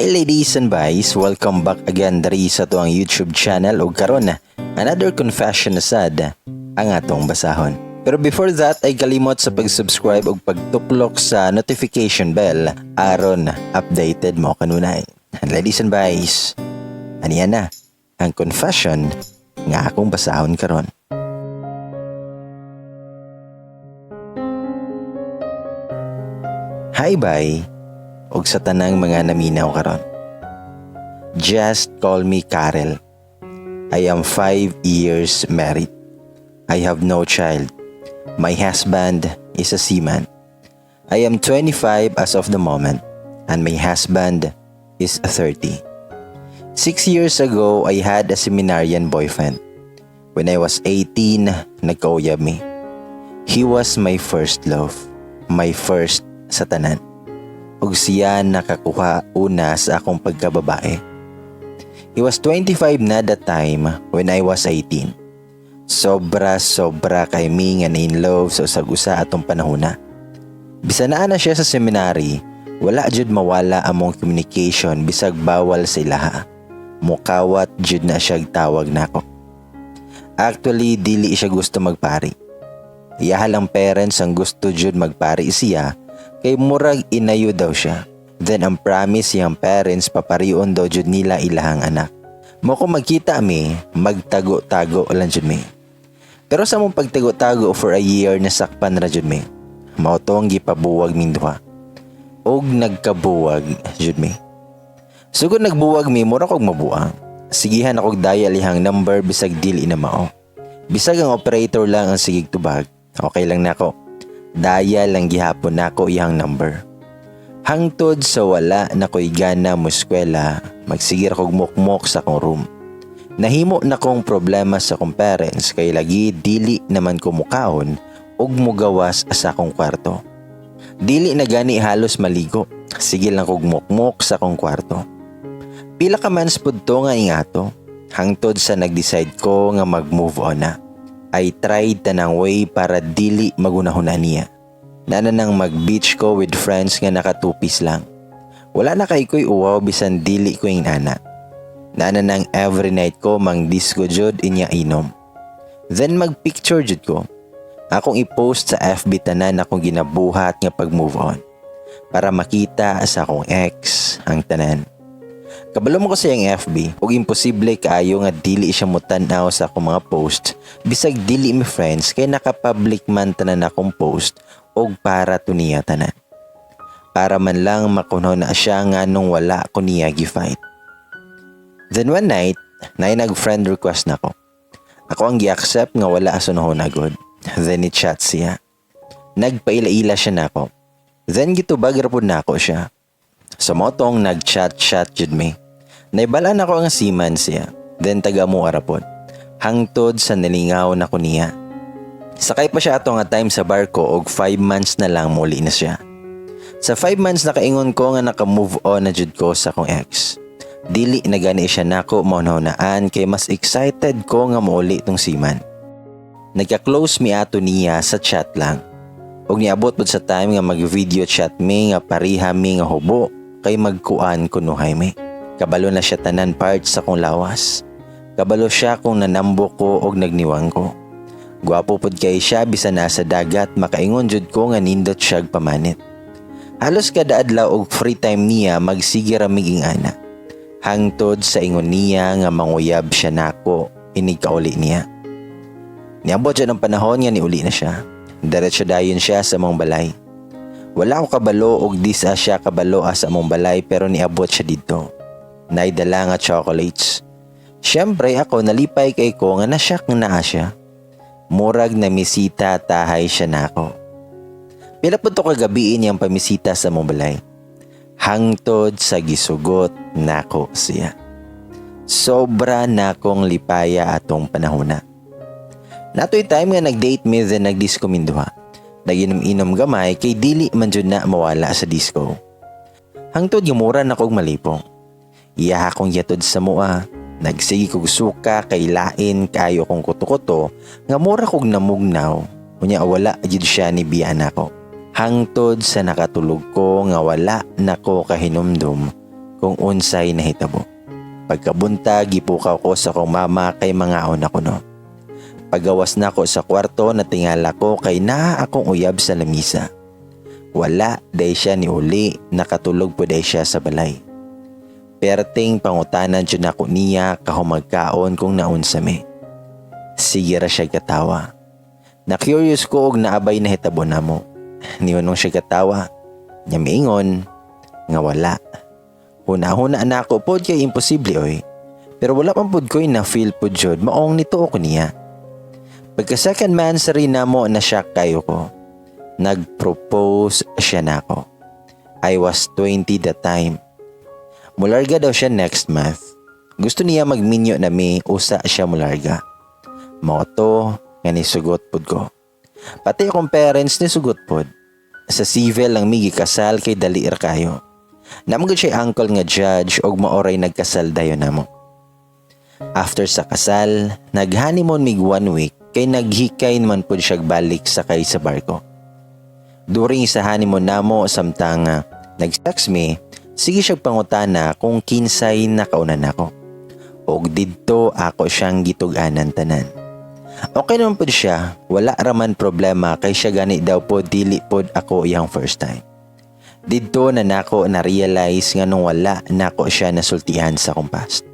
Hi, ladies and boys, welcome back again diri sa atoang YouTube channel ug karon another confession na sad ang atong basahon. Pero before that ay kalimot sa pag-subscribe ug pagtuklok sa notification bell aron updated mo kanunay. And ladies and boys, aniya na ang confession nga akong basahon karon. Hi bye og sa tanang mga naminaw karon. Just call me Karel. I am 5 years married. I have no child. My husband is a seaman. I am 25 as of the moment and my husband is 30. 6 years ago, I had a seminarian boyfriend. When I was 18, nagkauyab mi. He was my first love, my first sa tanan. Ug siya nakakuha una sa akong pagkababae. He was 25 na that time when I was 18. Sobra sobra kay mi nga na in love sa usag usa atong panahona. Bisan naa na siya sa seminary, wala jud mawala among communication bisag bawal sa ilaha. Mukawat jud na siya tawag nako. Actually, dili siya gusto magpari. Iyaha lang parents ang gusto jud magpari siya kay murag inayo daw siya. Then ang promise iyang parents, paparion daw jud nila ilahang anak. Mao kung magkita mi, magtago-tago lang jud mi. Pero sa among pagtago-tago for a year, nasakpan ra jud mi. Mao tong gipabuwag ming duha. Og nagkabuwag jud mi. Sugod nagbuwag mi, mura kog mabuang. Sigihan akog dial iyang number bisag dili na mao. Bisag ang operator lang ang sigig tubag, okay lang nako. Dial lang gihapon nako iyang number. Hangtod sa wala na ko'y gana mo eskwela, magsigir kog mukmok sa akong room. Nahimo na kong problema sa akong parents kay lagi dili naman ko mukaon ug mugawas sa akong kwarto. Dili na gani halos maligo. Sige lang kog mukmok sa akong kwarto. Pila ka months pud to nga ingato, hangtod sa nag-decide ko nga mag-move on na. I tried tanang way para dili magunahuna niya. Nana nang mag-beach ko with friends nga naka-two-piece lang. Wala na kay ko'y uwaw bisan dili ko yung nana. Nana nang every night ko mang disco jud inya inom. Then mag-picture jud ko. Akong i-post sa FB tanan akong ginabuhat nga pag-move on. Para makita sa akong ex ang tanan. Kabalo mo ko sa iyang FB ug imposible kaayo nga dili siya motan-aw sa akong mga post bisag dili mi friends kay naka-public man tanan akong post og para to niya tanan. Para man lang makuno na siya nga nung wala ko niya gi-fight. Then one night, naay nag-friend request nako. Ako ang gi-accept nga wala asunahon agad. Then ni-chat siya. Nagpaila-ila siya nako. Then gitubag ra pud nako siya. So mao tong nag-chat-chat jud mi. Naibalaan ako ang seaman siya. Then taga mo arapod. Hangtod sa nalingaw na ko niya. Sakay pa siya ato nga time sa barko og 5 months na lang muli na siya. Sa 5 months, nakaingon ko nga naka-move on na jud ko sa akong ex. Dili na gani siya nako maunahunaan kay mas excited ko nga muuli tong seaman. Nagka-close mi ato niya sa chat lang. Ug niabot pud sa time nga mag-video chat mi nga pareha mi nga hubo kay magkuan kunuhay mi. Kabalo na siya tanan parts sa akong lawas. Kabalo siya kung nanambo ko og nagniwang ko. Gwapo pud kay siya bisan nasa dagat, makaingon jud ko nga nindot siya pamanit. Halos kada adlaw og free time niya magsige ra mig ana. Hangtod sa ingon niya nga manguyab siya nako inig kauli niya. Niabot siya ng panahon nga niuli na siya. Diretso dayon siya sa among balay. Wala ko kabalo og di sa siya kabalo sa among balay pero niabot siya didto. Naay dala nga chocolates. Siyempre ako, nalipay kay ko nga na-shock nga naa siya. Murag na misita tahay siya nako. Pila po to kagabiin niyang pamisita sa among balay. Hangtod sa gisugot nako siya. Sobra nakong lipaya atong panahona. Natoy time nga nag-date mi, then nag-disco min duha. Naginom-inom gamay kay dili man jud na mawala sa disco. Hangtod nga mura na kog malipong. Iya akong yatod sa mua. Nagsige kog suka kay lain kayo kong kuto-kuto nga mura kog namugnaw. Unya wala jud siya ni biya nako. Hangtod sa nakatulog ko nga wala nako kahinumdum kung unsay nahitabo. Pagkabuntag, gipukaw ko sa akong mama kay mangaon ako no. Pagawas nako sa kwarto, natingala ko kay naa akong uyab sa lamisa. Wala day siya ni uli, nakatulog po day siya sa balay. Perting pangutanan jud nako niya kahumagkaon kung naunsa mi. Sige ra siya katawa. Na-curious ko og naabay nahitabo namo. Nihunong siya katawa. Nya miingon nga wala. Huna-huna na ako pod kay imposible oy. Pero wala man pod ko'y na feel pod jud, maong nituo ko niya. Pagka second monthsary namo, na shock kayo ko. Nag-propose siya nako. I was 20 that time. Mularga daw siya next month. Gusto niya magminyo na mi usa siya mularga. Mao to nga nisugot pod ko. Pati akong parents nisugot pod. Sa civil lang mi gikasal kay dali ra kayo. Naa man gud siya uncle nga judge og maoray nagkasal dayon namo. After sa kasal, nag-honeymoon mig one week kay naghikay naman pod siya balik sakay sa barko. During sa honeymoon namo, samtang nag-sex mi, sige siya pangutana kung kinsay nakauna nako. Og didto ako siyang gitug-anan tanan. Okay naman pod siya, wala raman problema kay siya gani daw po dili pod ako iyang first time. Didto na nako na realize nga nung wala nako siya nasultihan sa akong past.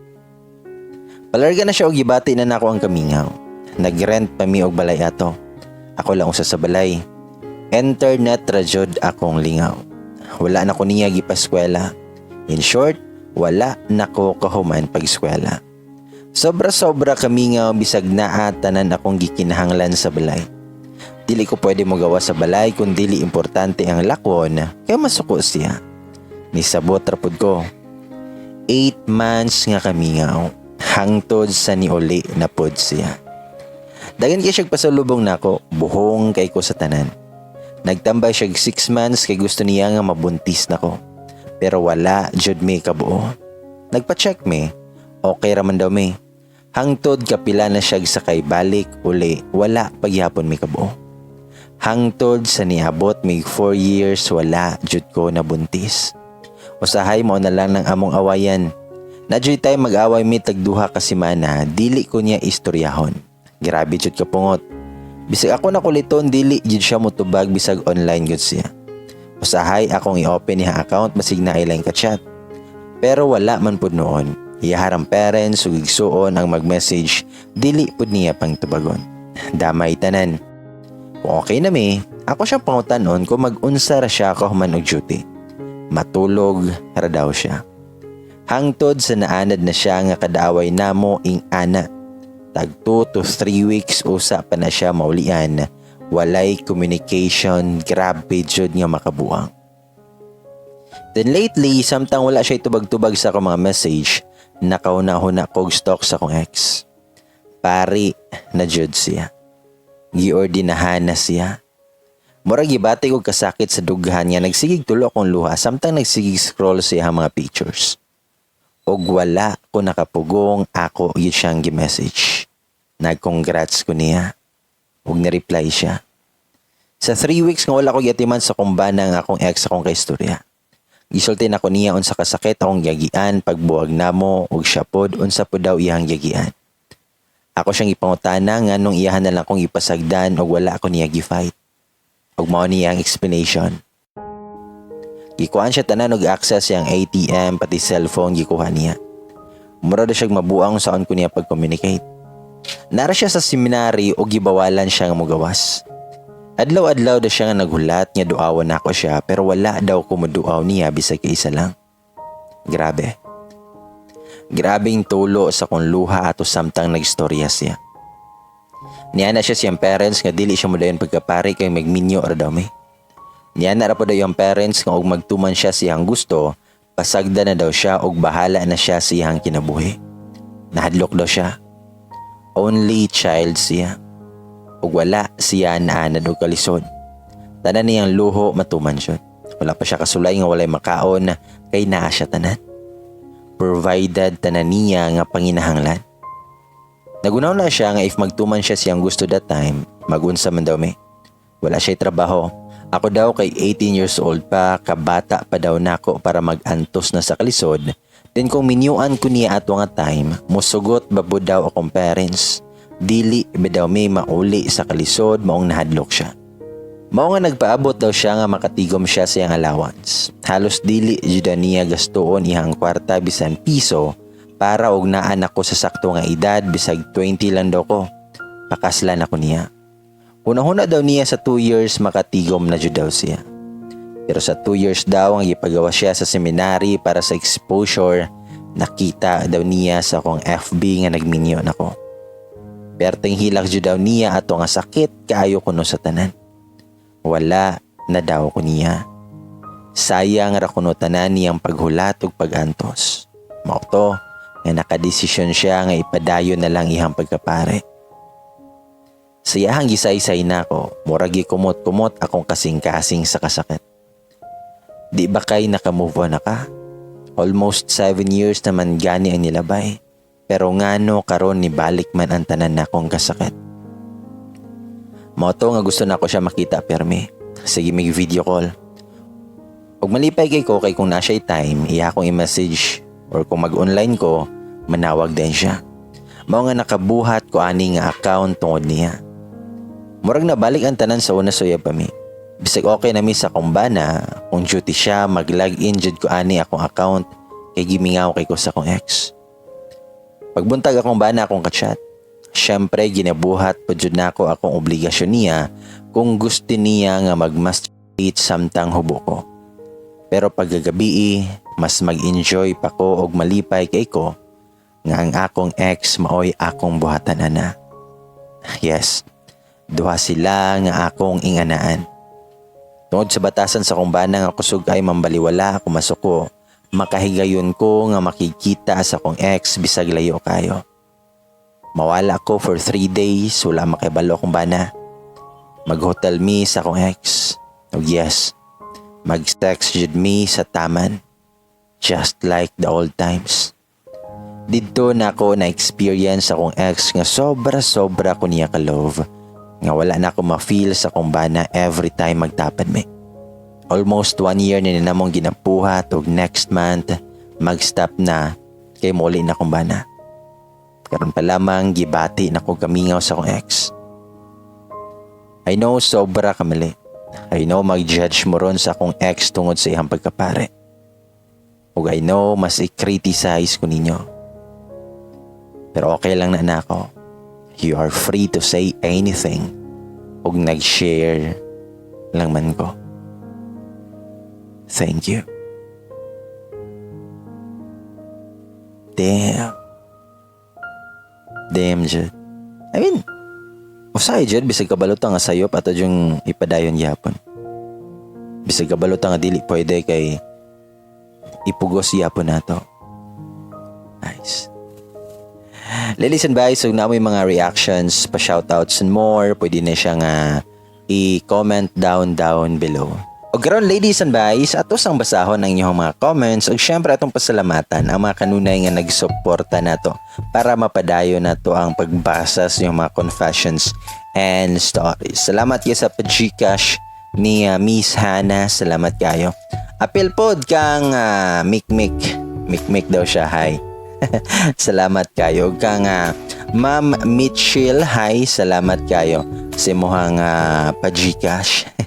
Palarga na siya og gibati na nako ang kamingaw. Nagrent pa mi og balay ato. Ako lang usa sa balay. Internet ra jud akong lingaw. Wala na ko niya gipaskwela. In short, wala na ko kahuman pag-eskwela. Sobra-sobra kamingaw bisag naa tanan akong gikinahanglan sa balay. Dili ko pwede mogawa sa balay kung dili importante ang lakwon kay masuko siya. Nisabot ra pud ko. 8 months nga kamingaw hangtod sa niuli na pod siya. Dagan kay siya pasalubong nako, buhong kay ko sa tanan. Nagtambay siya 6 months kay gusto niya nga mabuntis nako. Pero wala jud mi kabuo. Nagpa-check mi, okay raman daw mi. Hangtod kapila na siya sakay balik uli, wala pagyapon mi kabuo. Hangtod sa niabot mig 4 years, wala jud ko nabuntis. Usahay mo na lang ng among awayan. Naa juy time mag-away mi tagduha ka semana, dili ko niya istoryahon. Grabe jud kapungot. Bisag ako na kuliton, dili jud siya motubag bisag online gud siya. Usahay akong i-open niya account basig naay laing ka-chat. Pero wala man pud noon. Iyaharang parents ug igsuon ang mag-message, dili pud niya pang tubagon. Damay tanan. Kung okay na mi, ako siyang pangutanon kung mag-unsa ra siya kahuman og duty. Matulog ra daw siya. Hangtod sa naanad na siya nga kadaaway namo ing ana. Tag 2 to 3 weeks usa pa na siya maulian. Walay communication, grabe jud nga makabuang. Then lately, samtang wala siya tubag-tubag sa akong mga message, nakauna-huna kog stalk sa akong ex. Pari na jud siya. Giordinahan na siya. Mura gibati kog kasakit sa dughan nga nagsigig tulo akong luha samtang nagsigig scroll sa iyang mga pictures. Og wala ko nakapugong, ako yun siyang gi-message. Nag-congrats ko niya. Ug ni-reply siya. Sa 3 weeks nga wala ko giatiman sa kumbana nga akong ex akong kaistorya. Gisulti nako niya unsa kasakit akong giagian pagbuwag namo ug siya pod unsa pod daw iyang giagian. Ako siyang ipangutana nga nung iyahan na lang kong ipasagdan og wala ako niya gi-fight. Ug mao niya ang explanation. Gikuhaan siya tanan og access siyang ATM, pati cellphone gikuha niya. Mura daw siya mabuang saan ko niya pag-communicate. Nara siya sa seminary o gibawalan siya nga mogawas. Adlaw-adlaw daw siya nga naghulat nga duawan nako siya pero wala daw ko moduaw niya bisag kaisa lang. Grabe. Grabing tulo sa kong luha ato samtang nagstorya siya. Niya na siya siyang parents nga dili siya modayon pagkapari kay magminyo ra daw mi. Niya na ra po daw yung parents nga og magtuman siya siyang gusto, pasagda na daw siya og bahala na siya siyang kinabuhi. Nahadlok daw siya. Only child siya. Ug wala siya naanad og kalisod. Tanan niyang luho matuman siya. Wala pa siya kasulay nga walay makaon kay naa siya tanan. Provided tanan niya nga panginahanglan. Nagunaw na siya nga if magtuman siya siyang gusto that time, magunsa man daw mi. Wala siya trabaho. Ako daw kay 18 years old pa, kabata pa daw nako para mag-antos na sa kalisod. Then kung minyuan ko niya ato nga time, musugot ba daw akong parents. Dili ba daw may mauli sa kalisod, maong nahadlok siya. Mao nga nagpaabot daw siya nga makatigom siya sa iyang allowance. Halos dili jud niya gastuon iyang kwarta bisan piso para og naan ako sa sakto nga edad, bisag 20 lang daw ko. Pakaslan ako niya. Huna-huna daw niya sa 2 years makatigom na jud daw siya. Pero sa 2 years daw ang gipagawa siya sa seminary para sa exposure, nakita daw niya sa akong FB nga nagminyo nako. Perteng hilak jud daw niya ato nga sakit kaayo kuno sa tanan. Wala na daw ko niya. Sayang ra kuno tanan niyang paghulat ug pagantos. Mao to nga nakadesisyon siya nga ipadayon na lang iyang pagkapare. Sa iyahang gisaysay nako, murag gikumot-kumot akong kasing-kasing sa kasakit. Di ba kay naka-move on na ka? Almost 7 years naman gani ang nilabay. Pero ngano karon ni balik man ang tanan nakong kasakit? Mao to nga gusto nako siya makita permi. Sige, may video call. Ug malipay kay ko kay kung naa siya'y time, iya akong i-message or kung mag-online ko, manawag din siya. Mao nga nakabuhat ko ani nga account tungod niya. Murag nabalik ang tanan sa una sa uyab pa mi. Bisag okay na mi sa akong bana, kung duty siya, mag-log in jud ko ani akong account kay gimingaw kay ko sa akong ex. Pagbuntag, akong bana akong kachat. Siyempre, ginabuhat po jud nako akong obligasyon niya kung gusto niya nga mag-masturbate samtang hubo ko. Pero pagkagabi, mas mag-enjoy pa ko og malipay kay ko nga ang akong ex maoy akong buhatan ana. Yes, duha sila nga akong inganaan. Tungod sa batasan sa akong bana nga kusog ay mambaliwala ako masuko, makahigayon ko nga makikita sa akong ex bisag layo kayo. Mawala ko for 3 days, wala makibalo akong bana. Mag-hotel mi sa akong ex. Oh yes, mag-sex jud mi sa taman. Just like the old times. Didto na ako na-experience akong ex nga sobra-sobra ko niya ka-love. Nga wala na ako ma-feel sa akong bana every time magtapad mi. Almost one year na namong ginabuhat ug next month mag-stop na kay muli na akong bana. Karon pa lamang, gibati na ko kamingaw sa akong ex. I know sobra kamali. I know mag-judge mo ron sa akong ex tungod sa iyang pagkapare. Ug I know mas i-criticize ko ninyo. Pero okay lang na nako. You are free to say anything. Ug nag-share lang man ko. Thank you. Damn. Damn, jud. I mean, usahay jud bisag kabalo ta nga sayop ato yung ipadayon gyapon. Bisag kabalo ta nga dili pwede kay ipugos gyapon nato. Nice. Ladies and guys, so na may mga reactions, pa shoutouts and more, pwede na siya nga i-comment down down below. O karon, ladies and guys, ato sang basahon ang inyong mga comments ug syempre atong pasalamatan ang mga kanunay nga nagsuporta nato para mapadayon nato ang pagbasa sa inyong mga confessions and stories. Salamat kayo sa pa-Gcash ni Miss Hannah, salamat kayo. Apil pod kang Mikmik, Mikmik daw siya, hi. Salamat kayo. Kang Ma'am Mitchell, hi, salamat kayo sa imuhang pa-Gcash.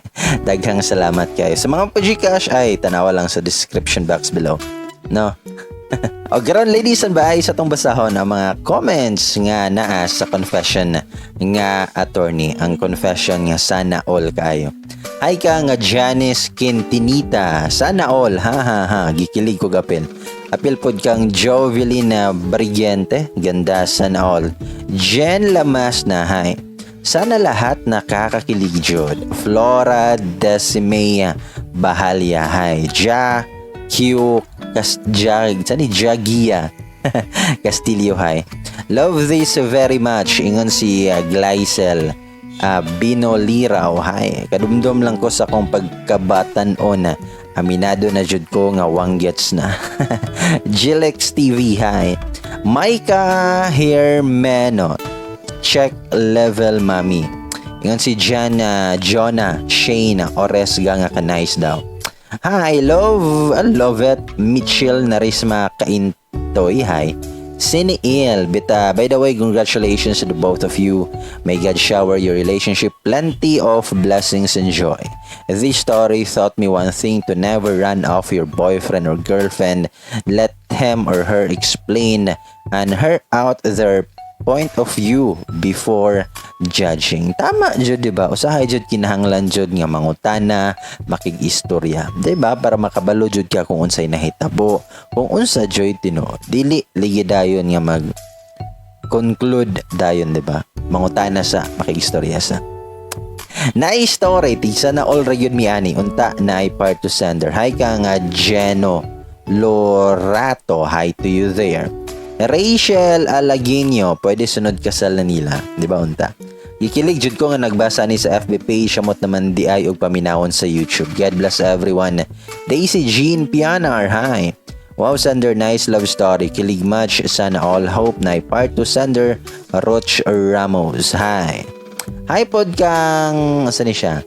Daghang salamat kayo. Sa mga pa-Gcash ay tanawa lang sa description box below. No? O karon, ladies and guys, atong basahon ang mga comments nga naa sa confession nga attorney, ang confession nga sana all kayo. Hi ka nga Janice Quintinita, sana all, ha ha ha, gikilig ko gapil. Apil pod kang Jovelina Brigente, ganda, sana all. Jen Lamas na, hi. Sana lahat nakakakilig jud. Flora Decimea Bahalya, hi. Ja Q Kasjag, sani Jagia Castillo, hi. Love this very much. Ingon si Glycel Binoliraw, hi. Kadumdum lang ko sa akong pagkabatan-on. Aminado na jud ko nga wanggets na. Gilex TV, hi. Micah Hermeno, check level mami. Ingon si Jan Jonah Shane Oresga nga ka-nice daw. Hi, love, I love it. Mitchell Narisma Kaintoy, hi. Siniil, bita. By the way, congratulations to the both of you. May God shower your relationship plenty of blessings and joy. This story taught me one thing: to never run off your boyfriend or girlfriend. Let him or her explain and her out their point of view before judging. Tama jud, di ba? Usahay jud kinahanglan jud nga mangutana, makig-istorya. Di ba? Para makabalo jud ka kung unsay nahitabo, kung unsa jud tinuod. Dili ligi dayon nga mag conclude dayon, di ba? Mangutana sa, makig-istorya sa. Nice story, tig sana all ra gyud mi ani. Unta na ay part 2, sender. Hi ka nga Geno Lorato, hi to you there. Rachel Alaguinho, pwede sunod kasal na nila, di ba unta? Gikilig jud ko nga nagbasa ni sa FB page, amot naman di ay og paminawon sa YouTube. God bless everyone. Daisy Jean Pianar, hi. Wow, Sender, nice love story. Kilig much, sana all. Hope na part 2, Sender. Roch Ramos, hi. Hi pod kang, saan ni siya?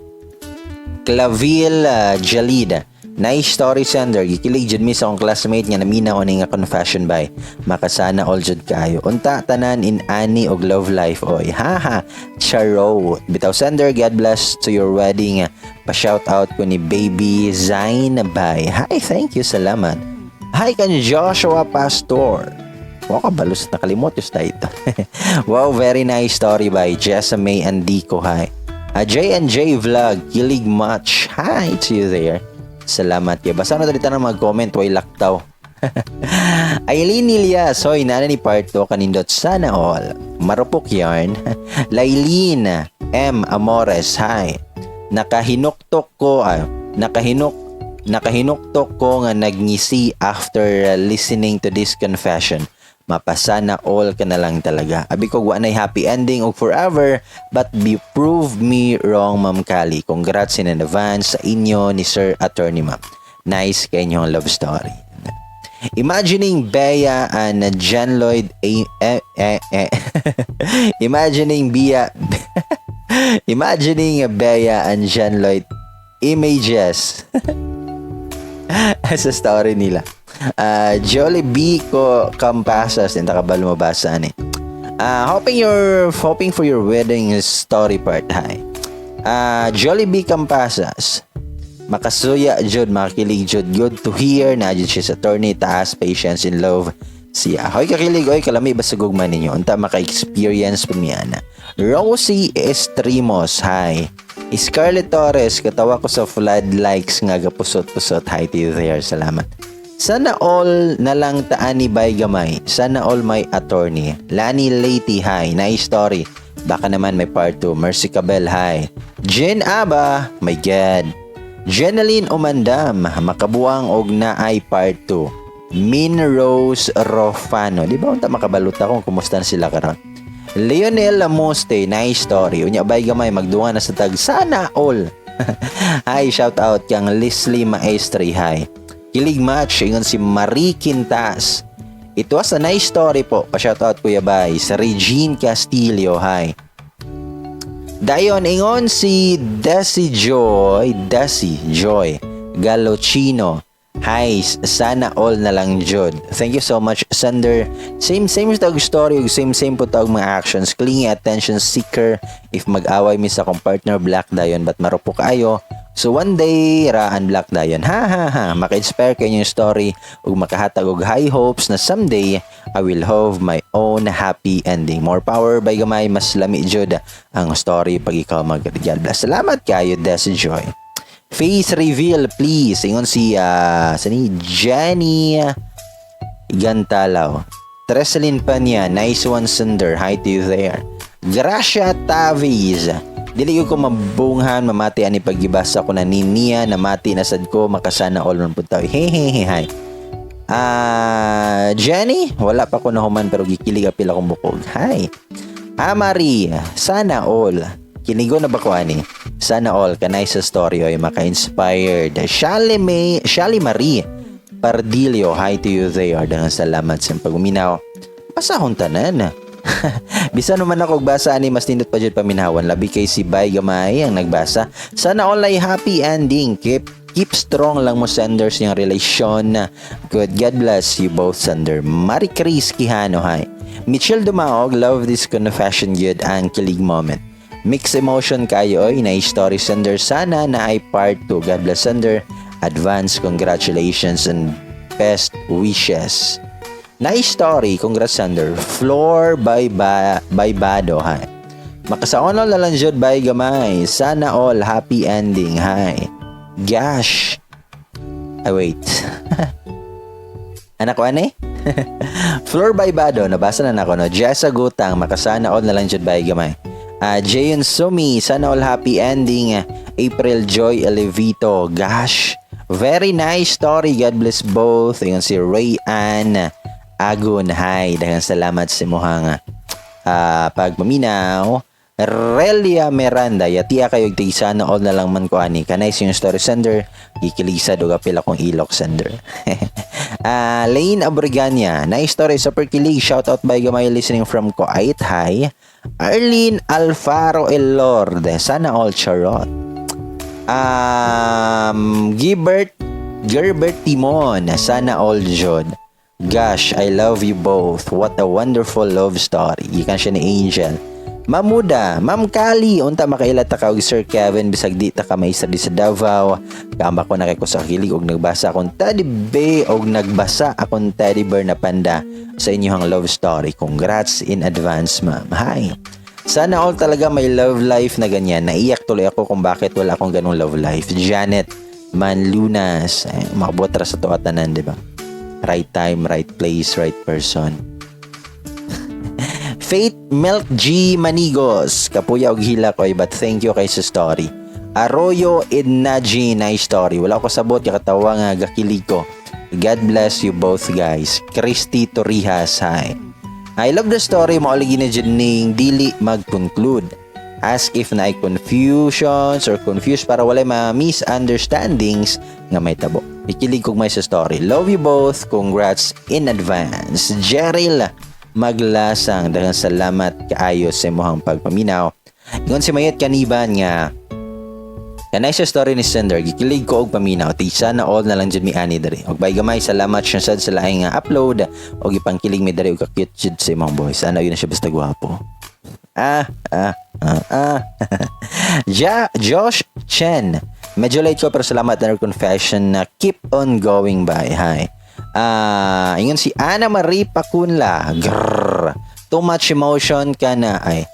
Claville Jalida. Nice story, sender. Gikilig jud mi sa akong classmate nga naminaw ani nga confession bay. Makasana all jud kayo. Unta tanan in ani og love life oy. Haha. Charo. Bitaw, sender, God bless to your wedding. Pa shout out ko ni baby Zain bay. Hi, thank you. Salamat. Hi kan Joshua Pastor. Wow, kabalos nakalimot yung title. Wow, very nice story by Jessa May Andico. Hi. J&J Vlog, kilig much. Hi to you there. Salamat kay. Basta na dito na mag-comment, way laktaw. Aileen Ilyas, hoy, nana ni part 2 kanindot, sana all. Marupok yarn. Lailin M. Amores, hi. Nakahinuktok ko, ay, nakahinuktok ko nga nagngisi after listening to this confession. Mapasana all ka na lang talaga. Abi ko wa nay happy ending og forever, but be prove me wrong, Ma'am Kali. Congrats in advance sa inyo ni Sir Attorney Ma'am. Nice kay inyong love story. Imagining Bea and John Lloyd A, eh, eh, eh. Imagining Bea and John Lloyd images sa story nila. Jollibee ko Campasas, hindi ka ba lumabasa ani? Hoping for your wedding story part, hi. Jollibee Campasas. Makasuya jud, makakilig jud. Good to hear na jud siya sa attorney, taas patience in love siya. Hoy kakilig oy, kalami ba sa gugma ninyo? Unta maka-experience pud mi ana. Rosie Estremos, hi. Scarlett Torres, katawa ko sa flood likes nga gapusot-pusot. Hi to you there, salamat. Sana all na lang taani bay gamay. Sana all my attorney. Lani Lady, hi. Nice story. Baka naman may part 2. Mercy Cabel, hi. Jen Aba, my God. Jeneline Umandam, makabuang og naay part 2. Min Rose Rofano. Di ba unta makabalot ako kung kumusta na sila karon? Lionel Lamoste, nice story. Unya bay gamay magduwa na sa tag sana all. Hi, shout out kang Leslie Maestri. Hi. Kilig match ingon si Marie Quintas. It was a nice story po. Pa-shout out, Kuya Bay. Sa Regine Castillo. Hi. Dayon ingon si Desi Joy, Desi Joy Galocino. Hi, sana all na lang jud. Thank you so much, Sender. Same same tag story ug same same po tag mga actions. Clingy attention seeker. If mag-away mi sa akong partner, block dayon, but marupok kayo. So one day ra unblock dayon. Ha ha ha. Maka-inspire kay inyong story ug makahatag og high hopes na someday I will have my own happy ending. More power bay gamay, mas lami jud ang story pag ikaw mag God bless. Salamat kayo, Desi Joy. Face reveal, please. Ingon si sani Jenny Gantalaw. Treselin Panya, nice one, Sender. Hi to you there. Gracia Taviz. Dili ko mabunghan mamati ani paggibasa ko na ni niya namati na sad ko, makasana all man pud taw. Hey hey hey hi. Ah, Jenny, wala pa ko nahuman pero gikilig apil akong bukog. Hi. Amari, sana all. Kinigo na ba ko ani? Sana all kanay sa story oy, maka-inspired. Shali May, Shali Marie Pardillo, hi to you there. Daghang salamat sa paguminaw. Pasahon tanan. Bisan man ako basa ani, mas nindot pa jud paminhawan, labi kay si Bay Gamay ang nagbasa. Sana all ay happy ending. Keep strong lang mo, senders, yung relasyon. Good. God bless you both, sender. Marie Chris Quijano, hi. Michelle Dumaog, love this confession, good ang kilig moment. Mixed emotion kayo oy, na story, sender, sana na ay part 2. God bless, sender. Advance congratulations and best wishes. Nice story, congrats, sender. Floor by ba by Bado, hi. Makasaonol na lang jud, bay gamay. Sana all happy ending, hi. Gosh. Ay, wait. Anak ko ano eh? Floor by Bado, nabasa na nako, no. Jessa Gutang, makasana all na lang jud, bay gamay. Jayon Sumi, sana all happy ending. April Joy Elevito, gosh. Very nice story. God bless both. Ingon si Ray Ann Agun. Hi. Daghang salamat sa imuhang pagpaminaw. Relia Miranda, yatia kayo tig sana all na lang man ko ani. Kanay yung story, sender, gikilig sad og apil akong ilok, sender. Lane Abrigania, nice story, super kilig. Shout out, bay gamay, listening from Kuwait. Hi. Arlene Alfaro Elorde, sana all, charot. Gilbert Gerbert Timon, sana all jud. Gosh, I love you both. What a wonderful love story. Gikan siya ni Angel. Mamuda, Ma'am Kali, unta makaila ta ka og Sir Kevin bisag di ta ka maestra di sa Davao. Kaamba ko na kay ko sa kilig og nagbasa akong teddy bear og nagbasa akong teddy bear na panda sa inyong love story. Congrats in advance, ma'am. Hi. Sana all talaga may love life na ganyan. Naiyak tuloy ako kung bakit wala akong ganong love life. Janet Manlunas. Eh, makabuot ra sa tuwa tanan, di ba? Right time, right place, right person. Faith Milk G Manigos. Kapuya og hilak oy, but thank you kay sa story. Arroyo Idnaji, nice story. Wala ko sabot kakatawa nga gakilig ko. God bless you both, guys. Christy Torijas, hi. I love the story mo lagi na jud ning dili mag-conclude. Ask if naay confusions or confused para walay ma misunderstandings nga may tabo. Ikilig kog may sa story. Love you both. Congrats in advance. Jeryl Maglasang, daghang salamat kaayo sa imong pagpaminaw. Ingon si Mayet Kaniban nga kanay sa story ni sender, gikilig ko og paminaw, ti sana all na lang jud mi ani diri. Og bay gamay, salamat siya sad sa laing nga upload og ipangkilig mi diri og ka-cute jud sa imong boy. Sana yun na siya basta gwapo. Ah, ah, ah, ah. Ja, Josh Chen. Medyo late ko pero salamat na confession na keep on going by. Hi. Ah, ingon si Ana Marie Pacunla. Grrr. Too much emotion ka na ay.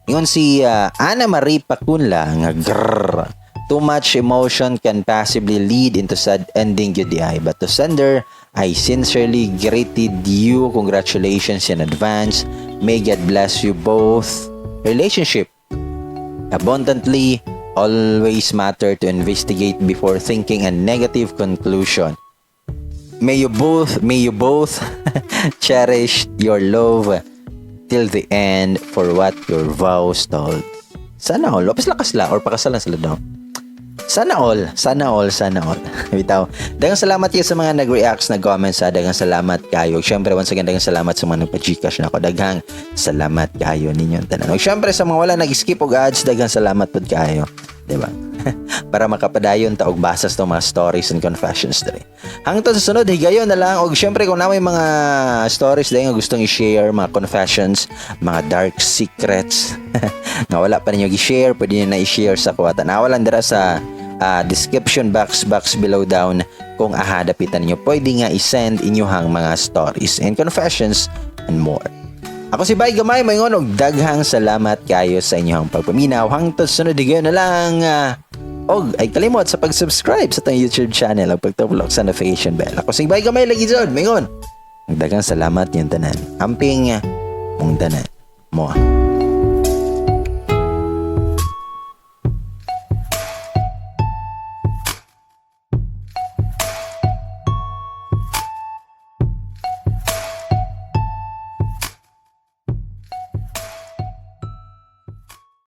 Ingon si Ana Marie Pacunla nga grrr. Too much emotion can possibly lead into sad ending gyud di ay. But to sender, I sincerely greeted you. Congratulations in advance. May God bless you both. Relationship abundantly, always matter to investigate before thinking a negative conclusion. May you both cherish your love till the end for what your vows told. Sana all. Lopes lakas la or pakasalan sila daw. Sana all, sana all, sana all. Bitaw. Daghang salamat kayo sa mga nag-reacts, nag-comments sa daghang salamat kayo. Syempre, once again, daghang salamat sa mga nagpa-Gcash na ako. Daghang salamat kayo ninyong tanan. Ug syempre, sa mga wala nag-skip og ads, daghang salamat pud kayo. 'Di ba? Para makapadayon ta og basas to mga stories and confessions diri. Hangtod sa sunod, higayon na lang. Og syempre, kung na may mga stories dahil nga gustong i-share, mga confessions, mga dark secrets nga wala pa ninyo i-share, pwede niyo na i-share sa kuwata. Nawalan dira sa description box below down kung ahadapitan ninyo. Pwede nga i-send inyuhang mga stories and confessions and more. Ako si Bay Gamay, maingon og daghang salamat kayo sa inyong pagpaminaw. Hangtod sunod, higayon na lang. Og ay kalimot sa pag-subscribe sa atong YouTube channel ug pagtulok sa notification bell. Ako si Bay Gamay lagi jud, maingon. Daghang salamat yung tanan. Amping mong tanan. Mo.